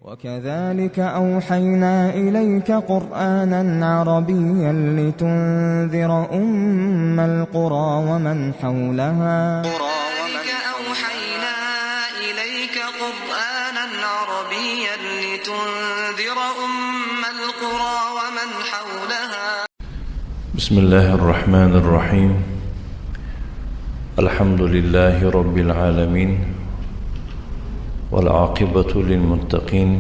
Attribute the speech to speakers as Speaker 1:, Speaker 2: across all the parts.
Speaker 1: وكذلك أوحينا إليك قرآنا عربيا لتنذر أم القرى ومن حولها.
Speaker 2: وكذلك أوحينا إليك قرآنا عربيا لتنذر أم القرى ومن حولها.
Speaker 3: بسم الله الرحمن الرحيم. الحمد لله رب العالمين، والعاقبة للمتقين،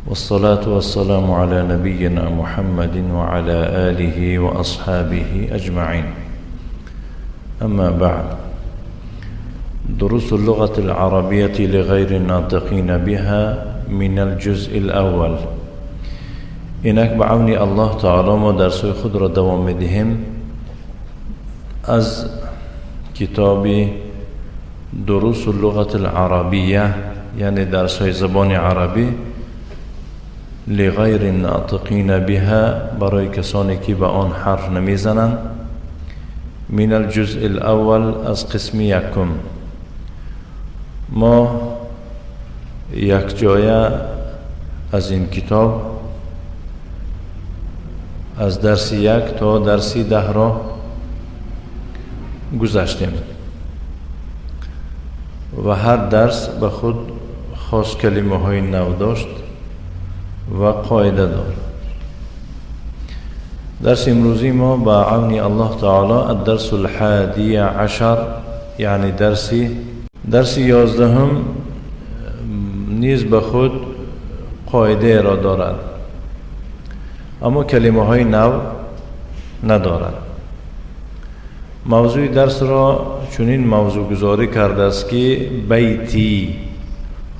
Speaker 3: والصلاة والسلام على نبينا محمد وعلى آله وأصحابه أجمعين. أما بعد، دروس اللغة العربية لغير الناطقين بها من الجزء الأول. اینک به عون الله تعالی ما درس خود را دوام میدهیم از کتاب دروس اللغة العربیه، یعنی درس های زبان عربی لغیر الناطقین بها، برای کسانی که به آن حرف نمیزنند، من الجزء الاول، از قسم یکم. ما یک جایه از این کتاب از درس 1 تا درس 10 را گذشتیم و هر درس به خود خاص کلمه های نو داشت و قاعده دارد. درس امروزی ما با عون الله تعالی الدرس الحادی عشر، یعنی درس 11 نیز به خود قاعده را دارد، اما کلمه های نو ندارد. موضوع درس را چنین موضوع گذاری کرده است که بیتی،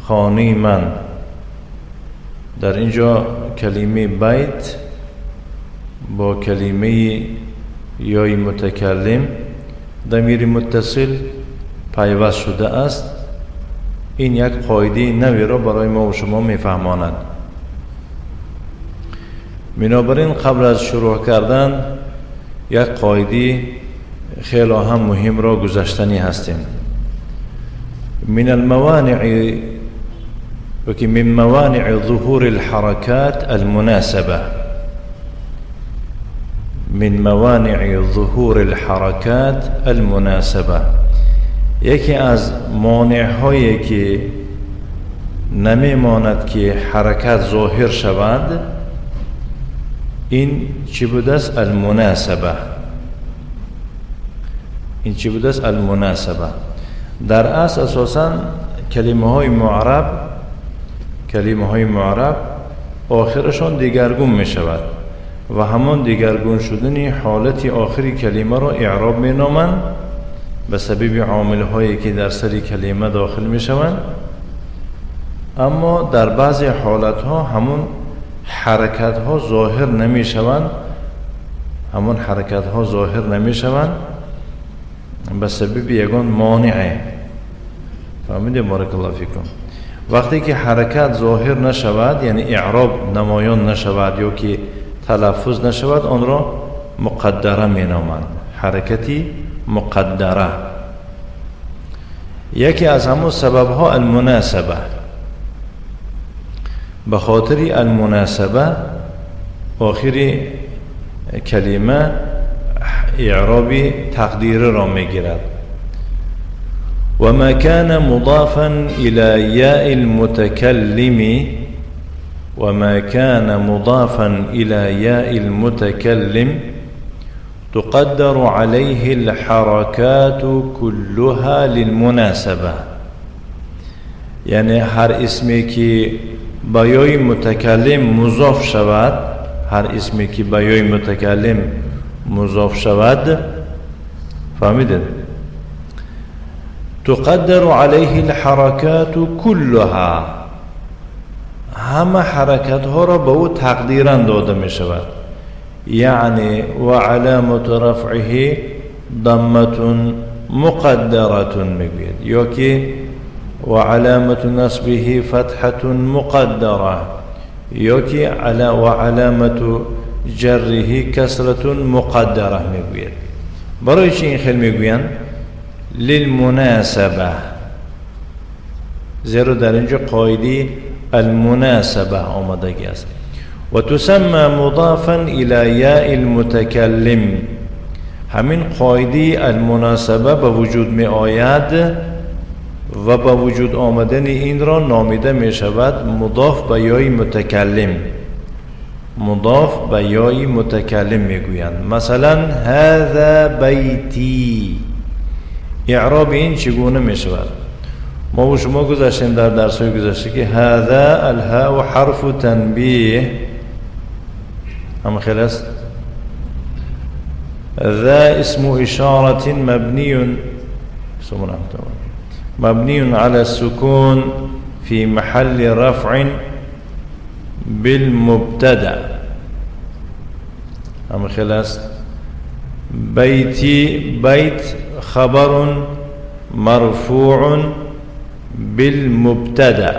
Speaker 3: خانه من. در اینجا کلمه بیت با کلمه یای متکلم ضمیر متصل پیوست شده است. این یک قاعده نوی را برای ما و شما میفهماند. بنابراین قبل از شروع کردن یک قاعده خیلی هم مهم را گذاشتنی هستیم. من الموانع من موانع ظهور الحركات المناسبة، من موانع ظهور الحركات المناسبة، یکی از مانع هایی که نمیماند که حرکت ظاهر شود این چی بوده است؟ المناسبه. این چی بوده است؟ المناسبه. در اصل اساساً کلمه های معرب، کلمه های معرب آخرشان دیگرگون می شود و همان دیگرگون شدن حالت آخری کلمه را اعراب می نامند، به سبب عامل هایی که در سر کلمه داخل می شوند. اما در بعضی حالت ها همون حرکت ها ظاهر نمی شوند، همون حرکت ها ظاهر نمی شوند به سبب یگان مانعه. فهمیدید؟ بارک الله فیکم. وقتی که حرکت ظاهر نشود، یعنی اعراب نمایان نشود یا که تلفظ نشود، آن را مقدره می نامند، حرکتی مقدره. یکی از همون سبب ها المناسبه. به خاطر المناسبه آخر کلمه اعراب تقدیر را میگیرد. وما كان مضافا إلى ياء المتكلم، وما كان مضافا إلى ياء المتكلم تقدر عليه الحركات كلها للمناسبة. یعنی هر اسمی که با یای متکلم مضاف شود، هر اسمی که با یای متکلم مضاف شود، فهمیدید؟ تقدر علیه الحرکات كلها، همه حرکت ها را به او تقدیرا داده می شود. یعنی و علامت رفعه ضمة مقدرة میگوید، یا که و علامت نصبه فتحة مقدرة، یا که و علامت جره کسرة مقدره میگوید. برای چی این خیلی میگویند؟ للمناسبه. زیرا در اینجا قاعده المناسبة آمدگی است. و تسمى مضافا الى یاء المتکلم. همین قاعده المناسبه به وجود می آید و به وجود آمدن این را نامیده می شود مضاف به یای متکلم. مضاف به یای متکلم می گویند. مثلا هذا بیتی، اعراب این چگونه می شود؟ ما و شما گذاشتیم در درس های گذشته که هذا الهاء حرف تنبیه، هم خیلی است. ذا اسم اشاره مبنی على السكون في محل رفع بالمبتدا، هم خیلی است. بیتی، بیت خبر مرفوع بالمبتدا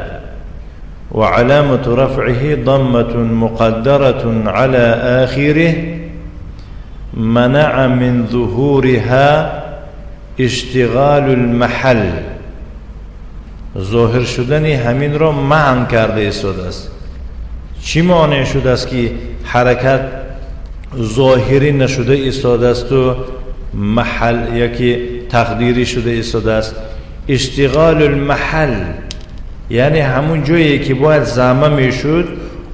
Speaker 3: وعلامة رفعه ضمة مقدرة على آخره منع من ظهورها اشتغال المحل. ظاهر شدن همین را منع کرده ایستاده است. چی مانع شده است که حرکت ظاهری نشده ایستاده است و محل یکی تقدیری شده ایستاده است؟ اشتغال المحل، یعنی همون جایی که باید زمه میشد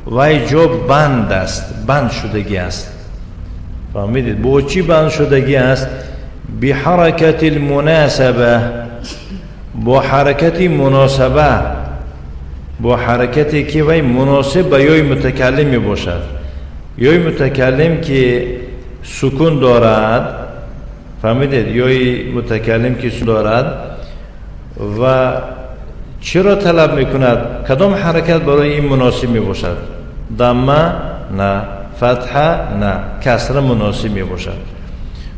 Speaker 3: وای جا بند است، بند شدگی است. فهمیدید؟ با چی بند شدگی است؟ بحرکت المناسبه، با حرکت مناسبه، با حرکتی که وی مناسب به یای متکلم می باشد. یای متکلم که سکون دارد، فهمیدید؟ یای متکلم که سکون دارد و چرا طلب میکند؟ کدام حرکت برای این مناسب می باشد؟ ضمه نه، فتحه نه، کسره مناسب می باشد.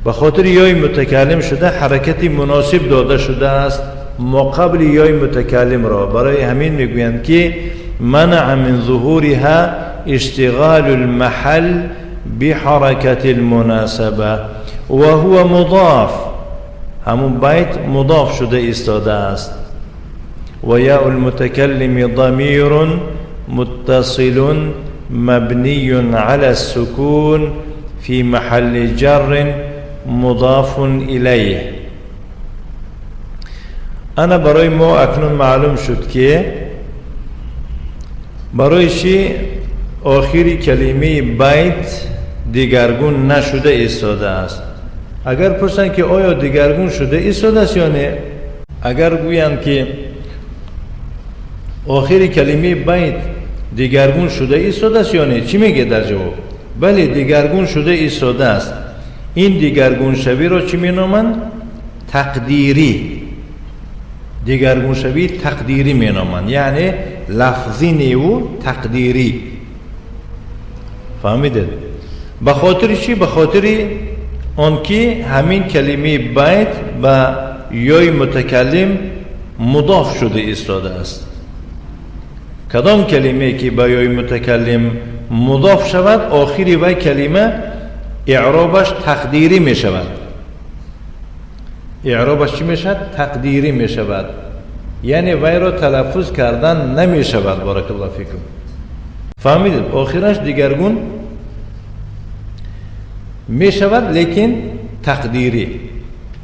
Speaker 3: به خاطر یای متکلم شده حرکت مناسب داده شده است مقابل یای متکلم را. برای همین میگویند که منع من ظهورها اشتغال المحل بحرکت المناسبه و هو مضاف، همون بیت مضاف شده ایستاده است. و یاء المتکلم ضمیر متصل مبنی على السکون فی محل جر مضاف الیه. انا برای ما اکنون معلوم شد که برای چی آخری کلمه بیت دیگرگون نشده ایستاده است. اگر پرسند که آیا دیگرگون شده ایستاده است یا نه، اگر گویند که آخری کلمه بیت دیگرگون شده ایستاده است یا نه، چی میگه در جواب؟ بله، دیگرگون شده ایستاده است. این دیگرگون شوی را چی مینامند؟ تقدیری. دیگرگون شوی تقدیری مینامند، یعنی لفظی نیو تقدیری. فهمیدید؟ به خاطر چی؟ به خاطر آنکه همین کلمه بیت به یای متکلم مضاف شده ایستاده است. کدام کلمه که به یای متکلم مضاف شود آخری وی کلمه اعرابش تقدیری می شود. اعرابش چی می شود؟ تقدیری می شود، یعنی وی را تلفظ کردن نمی شود. بارک الله فیکم. فهمیدید؟ آخرش دیگرگون می شود لیکن تقدیری.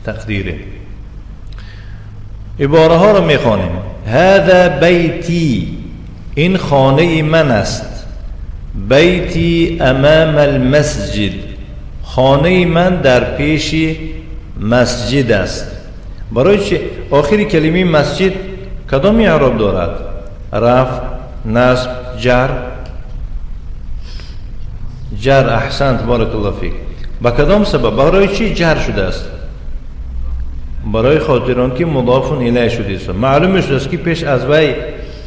Speaker 3: تقدیری. عباره ها را می خوانیم. هذا بیتی، این خانه من است. بیتی امام المسجد، خانه من در پیش مسجد است. برای چی آخری کلمه مسجد کدام اعراب دارد؟ رفع، نصب، جر. جر، احسنت، بارک الله فیک. با کدام سبب؟ برای چی جر شده است؟ برای خاطر آن که مضاف الیه شده است. معلوم شده است که پیش از وی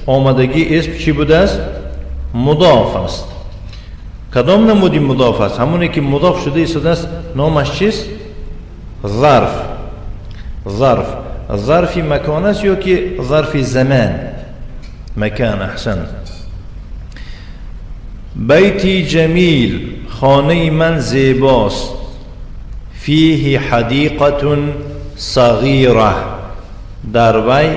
Speaker 3: آمدگی اسم چی بوده است؟ مضاف است. کدام نمودی مضاف است؟ همونی که مضاف شده است نامش چیست؟ ظرف. ظرف ظرف مکان است یا که ظرف زمان؟ مکان. احسن. بیتی جمیل، خانه من زیباست. فیه حدیقة صغیره، در وی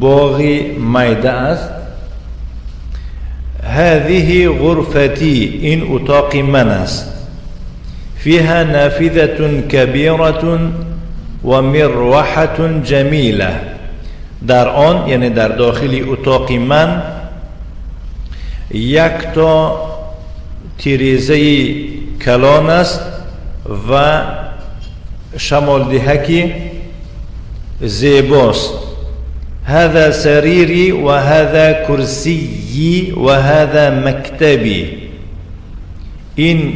Speaker 3: باغی میده است. هذه غرفتي، این اتاق من است. فيها نافذة كبيرة ومروحة جميلة. در آن، یعنی در داخل اتاق من، یک تا تریزه کلان است و شمال دهکی زیباست. هذا سريري وهذا كرسيي وهذا مكتبي. این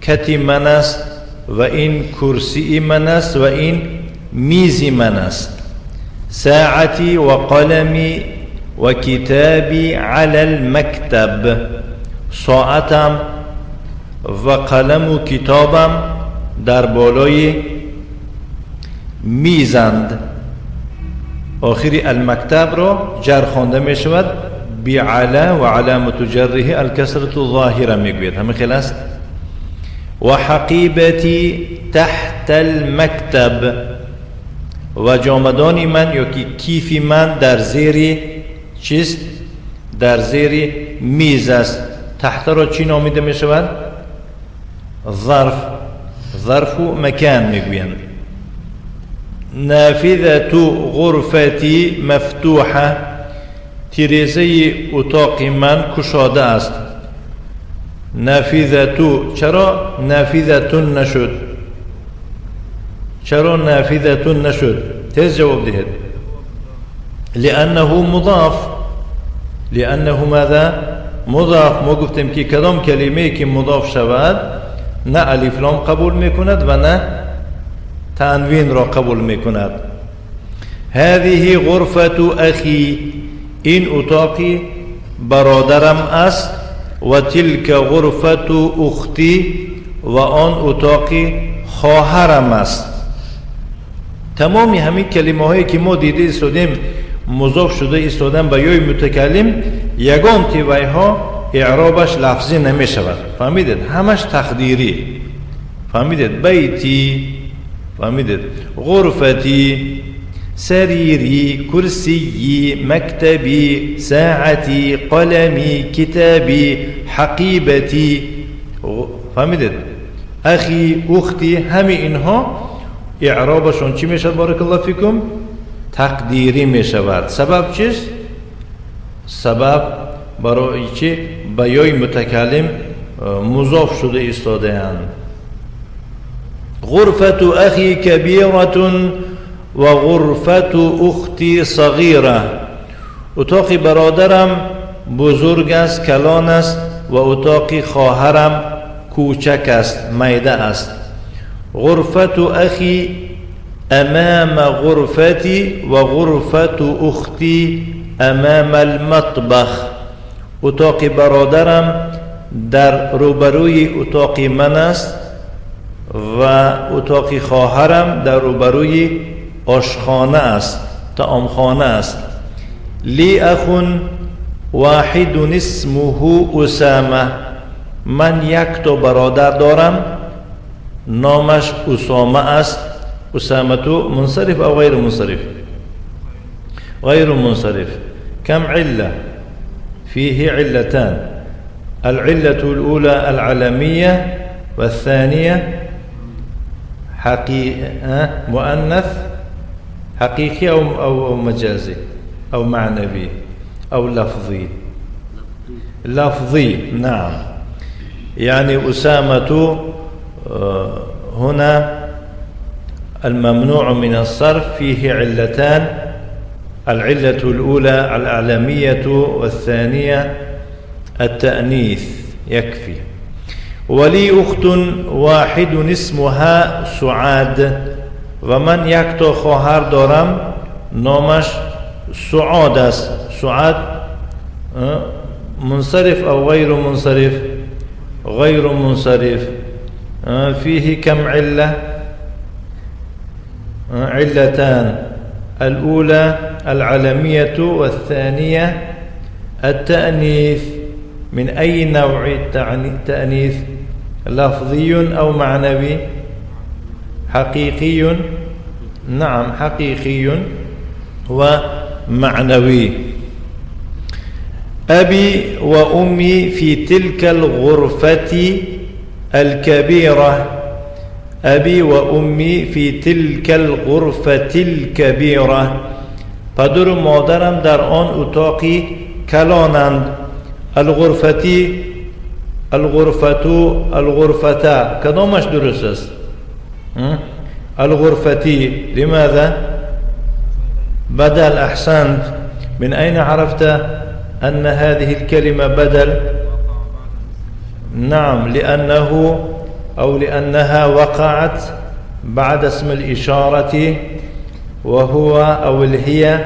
Speaker 3: کتی من است و این کرسی من است و این میز من است. ساعتي وقلمي وكتابي على المكتب. ساعتم و قلم و کتابم در بالای میزند. آخری المکتب را جر خوانده می شود بعلا و علامة جره الکسرة الظاهرة میگوید. همه خیلی است. و حقیبتی تحت المکتب، و جامدان من یا که کیف من در زیر چیست؟ در زیر میز است. تحت را چی نامیده می شود؟ ظرف. ظرف مکان میگویند. نافذة غرفتي مفتوحة، تریزه اتاق من کشاده است. نافذة، چرا نافذة نشد؟ چرا نافذة نشد؟ تیز جواب دهید. لأنه مضاف. لأنه ماذا؟ مضاف. ما گفتیم که کدام کلمه که مضاف شود نه الف لام قبول میکند و نه تنوین را قبول میکند. هذه غرفة أخي، این اتاقی برادرم است. و تلك غرفة أختي، و آن اتاقی خواهرم است. تمامی همین کلمه هایی که ما دیده ایستادیم مضاف شده ایستادن به یای متکلم، یگان تیوی ها اعرابش لفظی نمی شود. فهمیدید؟ همش تقدیری. فهمیدید؟ بیتی، فهمیدید؟ غرفتی، سریری، کرسی، مکتبی، ساعتی، قلمی، کتابی، حقیبتی. فهمیدید؟ اخی، اختی، همه اینها اعرابشون چی میشد؟ بارک الله فیکم، تقدیری میشود. سبب چیست؟ سبب برای چی؟ به یای متکلم مضاف شده ایستاده اند. غرفة أخي كبيرة وغرفة أختي صغيرة. اتاق برادرم بزرگ است، کلان است، و اتاق خواهرم کوچک است، میده است. غرفة أخي أمام غرفتي وغرفة أختي أمام المطبخ. اتاق برادرم در روبروی اتاق من است و اتاق خواهرم در روبروی آشخانه است، طعامخانه است. لی اخ واحد اسمه اسامه. من یک تا برادر دارم نامش اسامه است. اسامه تو منصرف او غیر منصرف؟ غیر منصرف. کم عله؟ فيه علتان. العلة الأولى العلمية والثانية مؤنث حقيقي أو مجازي أو معنوي أو لفظي. لفظي، نعم. يعني أسامة هنا الممنوع من الصرف فيه علتان. العلة الأولى الأعلمية والثانية التأنيث، يكفي. ولي أخت واحد اسمها سعاد. و من یک تا خواهر دارم نامش سعاد است. سعاد منصرف أو غير منصرف؟ غير منصرف. فيه كم علة؟ علتان. الأولى العلمية والثانية التأنيث. من أي نوع التأنيث؟ لفظي أو معنوي؟ حقيقي. نعم، حقيقي ومعنوي. أبي وأمي في تلك الغرفة الكبيرة. أبي وأمي في تلك الغرفة الكبيرة. پدر و مادرم در آن اتاقی کلانند. الغرفتی، الغرفتو، الغرفتا، کدامش درست است؟ الغرفتي. لماذا؟ بدل. أحسنت. من أين عرفت أن هذه الكلمة بدل؟ نعم، لأنه أو لأنها وقعت بعد اسم الإشارة، وهو أو هي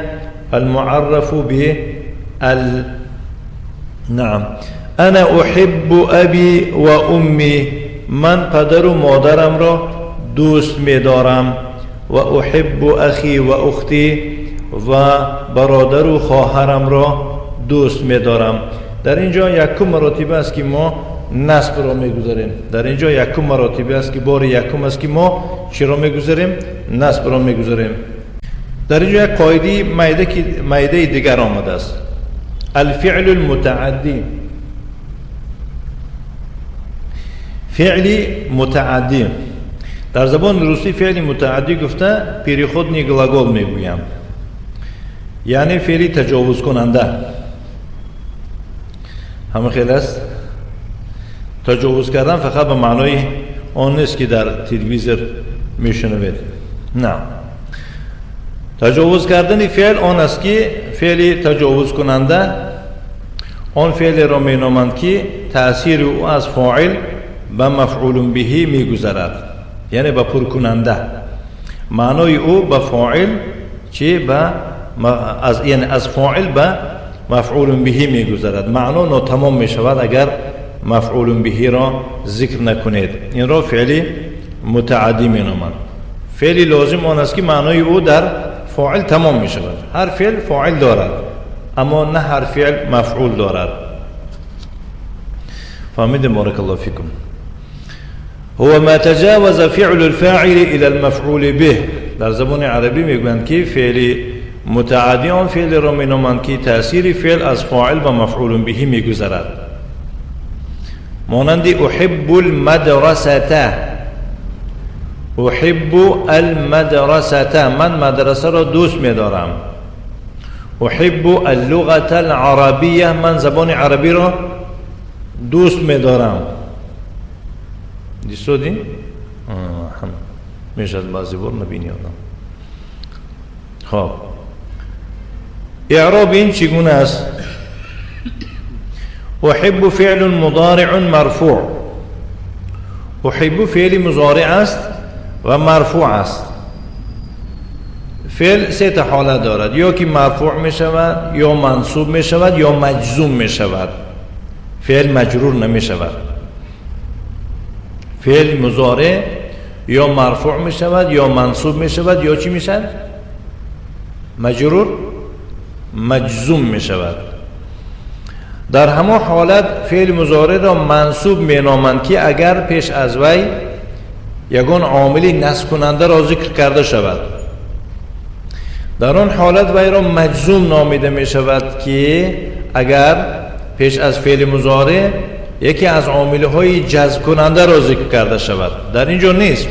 Speaker 3: المعرف بال. نعم. أنا أحب أبي وأمي. من پدر و مادرم را دوست می‌دارم. و أحب أخي و أختي، و برادر و خواهرم را دوست می‌دارم. در اینجا یکم مراتبه است که ما نصب را می‌گذاریم. در اینجا یکم مراتبه است که بار یکم است که ما چی را می‌گذاریم؟ نصب را می‌گذاریم. در اینجا یک قاعده مایده دیگر آمده است. الفعل المتعدی. فعل متعدی در زبان روسی فعل متعدی گفته переходный глагол میگویم، یعنی فعل تجاوز کننده. همه خیلی است. تجاوز کردن فقط به معنای آن نیست که در تلویزیون میشنوید. نه، تجاوز کردن فعل آن است که فعل تجاوز کننده آن فعل را مینامند که تأثیر او از فاعل به مفعول به میگذرد، یعنی به پرکننده. معنای او به فاعل چی؟ به از، یعنی از فاعل به مفعول به میگذرد. معنا ناتمام میشود اگر مفعول به را ذکر نکنید. این را فعل متعدی مینامند. فعل لازم آن است که معنای او در فاعل تمام میشود. هر فعل فاعل دارد، اما نه هر فعل مفعول دارد. فهمیدم؟ بارک الله فیکم. هو ما تجاوز فعل الفاعل الى المفعول به. در زبان عربی میگویند که فعل متعدی آن فعل را مینامند که تأثیر فعل از فاعل به مفعول به میگذرد. مانند احب المدرسة. احب المدرسة، من مدرسه را دوست میدارم. احب اللغة العربیه، من زبان عربی را دوست میدارم. دیسودی؟ میشه از بعضی بار نبینی آدم. خب اعراب این چگونه است؟ احب فعل مضارع مرفوع. احب فعل مضارع است و مرفوع است. فعل سه تا حالت دارد، یا که مرفوع می شود، یا منصوب می شود، یا مجزوم می شود. فعل مجرور نمی شود. فعل مضارع یا مرفوع می شود، یا منصوب می شود، یا چی می شود؟ مجرور، مجزوم می شود. در همه حالت فعل مضارع را منصوب می نامند که اگر پیش از وی یگان عاملی نصب کننده را ذکر کرده شود. در آن حالت وی را مجزوم نامیده می شود که اگر پیش از فعل مضارع یکی از عاملهای جذب کننده را ذکر کرده شود. در اینجا نیست.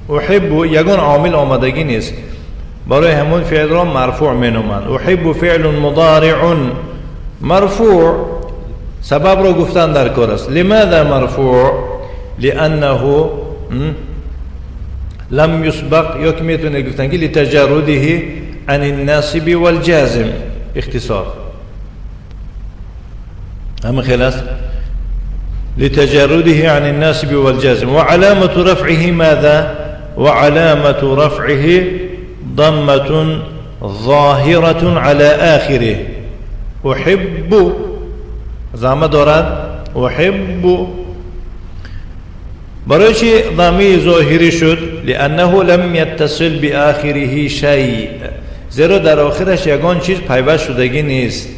Speaker 3: احب یگان عامل آمدگی نیست، برای همون فعل را مرفوع می نامند. احب فعل مضارع مرفوع. سبب را گفتن در کار است. لماذا مرفوع؟ لأنه لم يسبق، یا که میتونه گفتن که لتجرده عن الناصب والجازم. اختصار هم خلاص. لتجرده عن الناصب والجازم. وعلامة رفعه ماذا؟ وعلامة رفعه ضمة ظاهرة على آخره. أحب زعمه دارد. أحب برای چی ضمه ظاهری شد؟ لأنه لم يتصل بآخره شيء، زیرا در آخرش یگان چیز پیوست شدگی نیست.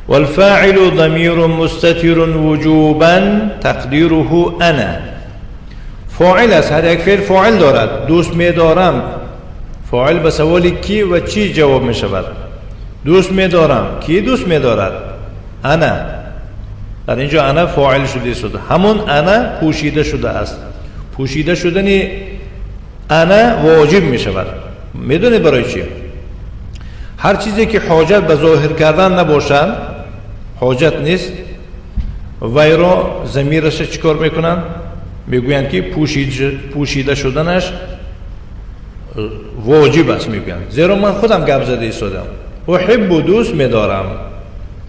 Speaker 3: والفاعل ضمیر مستتر وجوبا تقدیره انا. فاعل است، هر یک فعل فاعل دارد. دوست می‌دارم، فاعل به سوال کی و چی جواب می شود. دوست میدارم. کی دوست میدارد؟ انا. در اینجا انا فاعل شده شده، همون انا پوشیده شده است. پوشیده شدن انا واجب می شود. میدونی برای چی؟ هر چیزی که حاجت به ظاهر کردن نباشد، حاجت نیست، وی را ضمیرش چیکار میکنن؟ میگویند که پوشیده شدنش واجب است میگویند. زیرا من خودم گپ زده ایستادم. احب دوست میدارم،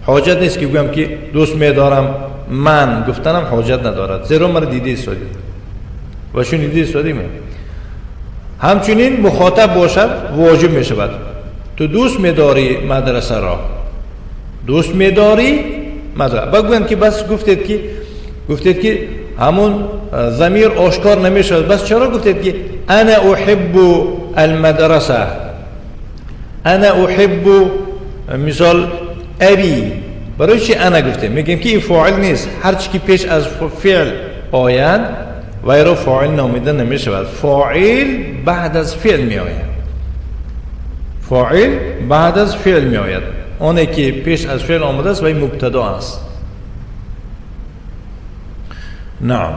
Speaker 3: حاجت نیست که بگویم که دوست میدارم من، گفتنم حاجت ندارد، زیرا مرا دیده ایستادی و شنیده ایستادی. من همچنین مخاطب باشد واجب میشود. تو دوست میداری مدرسه را، دوست میداری مدرسه. بگویند که بس گفتید که همون ضمیر آشکار نمیشود. بس چرا گفتید که انا احب المدرسه، انا احب مثال ابی؟ برای چی انا گفتیم؟ میگیم که این فاعل نیست. هر چی که پیش از فعل آید وی را فاعل نامیده نمیشود. فاعل بعد از فعل می آید. فاعل بعد از فعل می آید. آنی که پیش از فعل آمده است وی مبتدا است. نعم.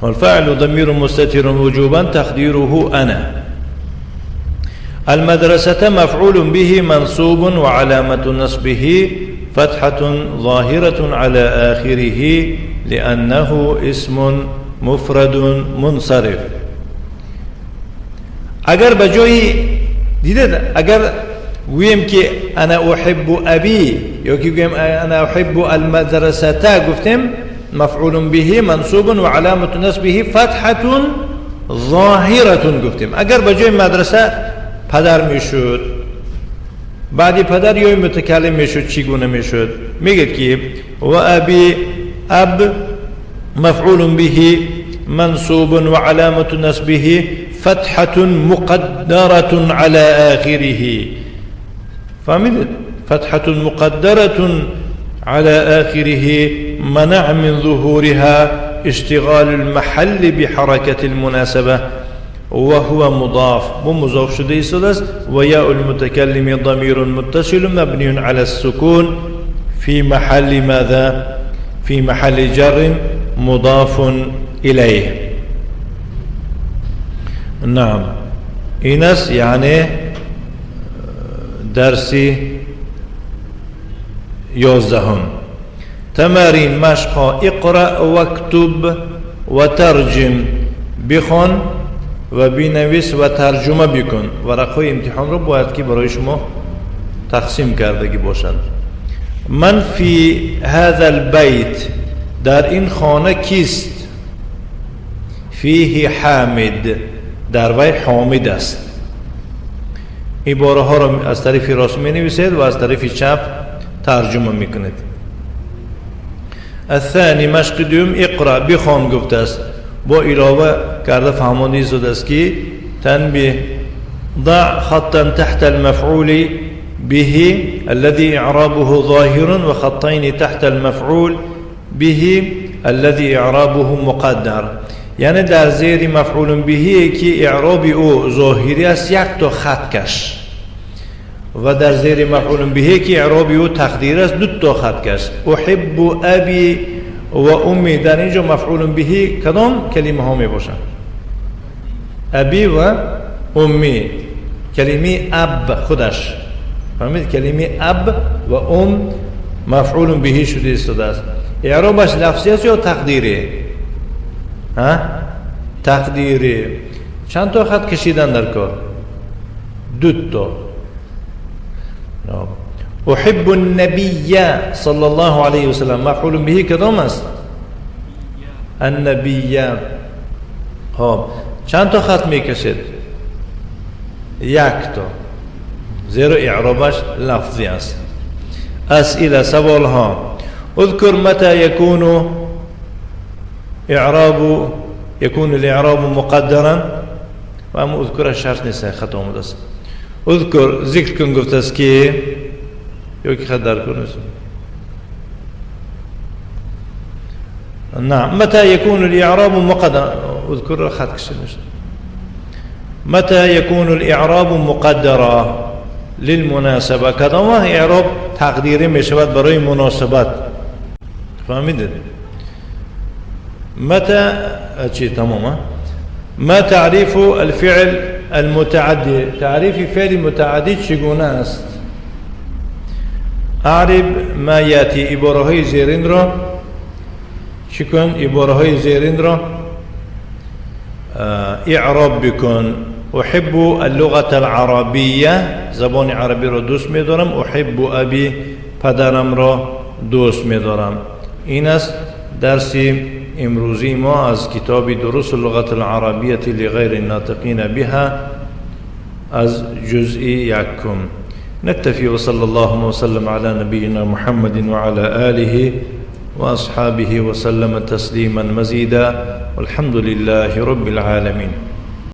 Speaker 3: والفاعل ضمير مستتر وجوبا تقديره أنا. المدرسة مفعول به منصوب وعلامة نصبه فتحة ظاهرة على آخره لأنه اسم مفرد منصرف. اگر بجای دیده، اگر گویم که انا احب ابی یا که گویم انا احب المدرسة، گفتیم مفعول به منصوب و علامة نصبه فتحة ظاهرة گفتیم. اگر بجای مدرسه پدر میشد، بعدی پدر یا متکلم میشد، چگونه میشد؟ میگه که و ابی اب مفعول به منصوب و علامة نصبه فتحة مقدرة على آخره. فهمید؟ فتحة مقدرة على آخره منع من ظهورها اشتغال المحل بحركة المناسبة وهو مضاف، ومضاف شده است. وياء المتكلم ضمير متصل مبني على السكون في محل ماذا؟ في محل جر مضاف إليه. نعم. إنس يعني درسی 11. تمارین مشق. اقرأ واکتب و ترجم. بخوان و بنویس و ترجمه بکن. ورقهای امتحان رو باید که برای شما تقسیم کردگی باشند. من فی هذا البیت، در این خانه کیست؟ فیه حامد، در وی حامد است. عباره ها را از طرف راست می نویسید و از طرف چپ ترجمه می کنید. الثانی مشق دوم. اقرأ، بخوان گفته است. با علاوه کرده فهمانده زده است که تنبیه ضع خطا تحت المفعول به الذي اعرابه ظاهر وخطين تحت المفعول به الذي اعرابه مقدر. یعنی در زیر مفعول به که اعراب او ظاهری است یک تا خط کش، و در زیر مفعول به که اعراب او تقدیر است دو تا خط کش. احب ابی و امی، در اینجا مفعول به کدام کلمه ها می باشند؟ ابی و امی. کلمه اب خودش، فهمید؟ کلمه اب و ام مفعول به شده ایستاده است. اعرابش لفظی است یا تقدیری؟ ها؟ تقدیری. چند تا خط کشیدن در کار؟ دو تا. احب النبی صلی الله علیه و سلم، مفعول به کدام است؟ النبی. خب چند تا خط میکشید؟ یک تا، زیرا اعرابش لفظی است. اسئله، سوال ها. اذکر متى يكون اعراب يكون الاعراب مقدرا. و اما اذکر شرط نیست، خط آمده است. اذکر ذکر کن گفته است که یا که خط در کن نیست. نعم، متى يكون الاعراب مقدرا. اذکر خط کشید میشه. متى يكون الإعراب مقدرا؟ للمناسبة. کدام وقت اعراب تقدیری می شود؟ برای مناسبت. فهمیدید؟ متى چی تمام. ما تعریف الفعل المتعدی؟ تعریف فعل متعدی چگونه است؟ اعرب ما یاتی. عباره های زیرین را چی کن؟ عباره های زیرین را اعراب بکن. احب اللغة العربية، زبان عربی را دوست می‌دارم. احب ابی، پدرم را دوست می‌دارم. این است درس امروزی ما از کتاب دروس اللغة العربية لغیر الناطقین بها از جزء یکم. نكتفي وصلى الله وسلم على نبينا محمد وعلى آله وأصحابه وسلم تسليما مزيدا والحمد لله رب العالمين.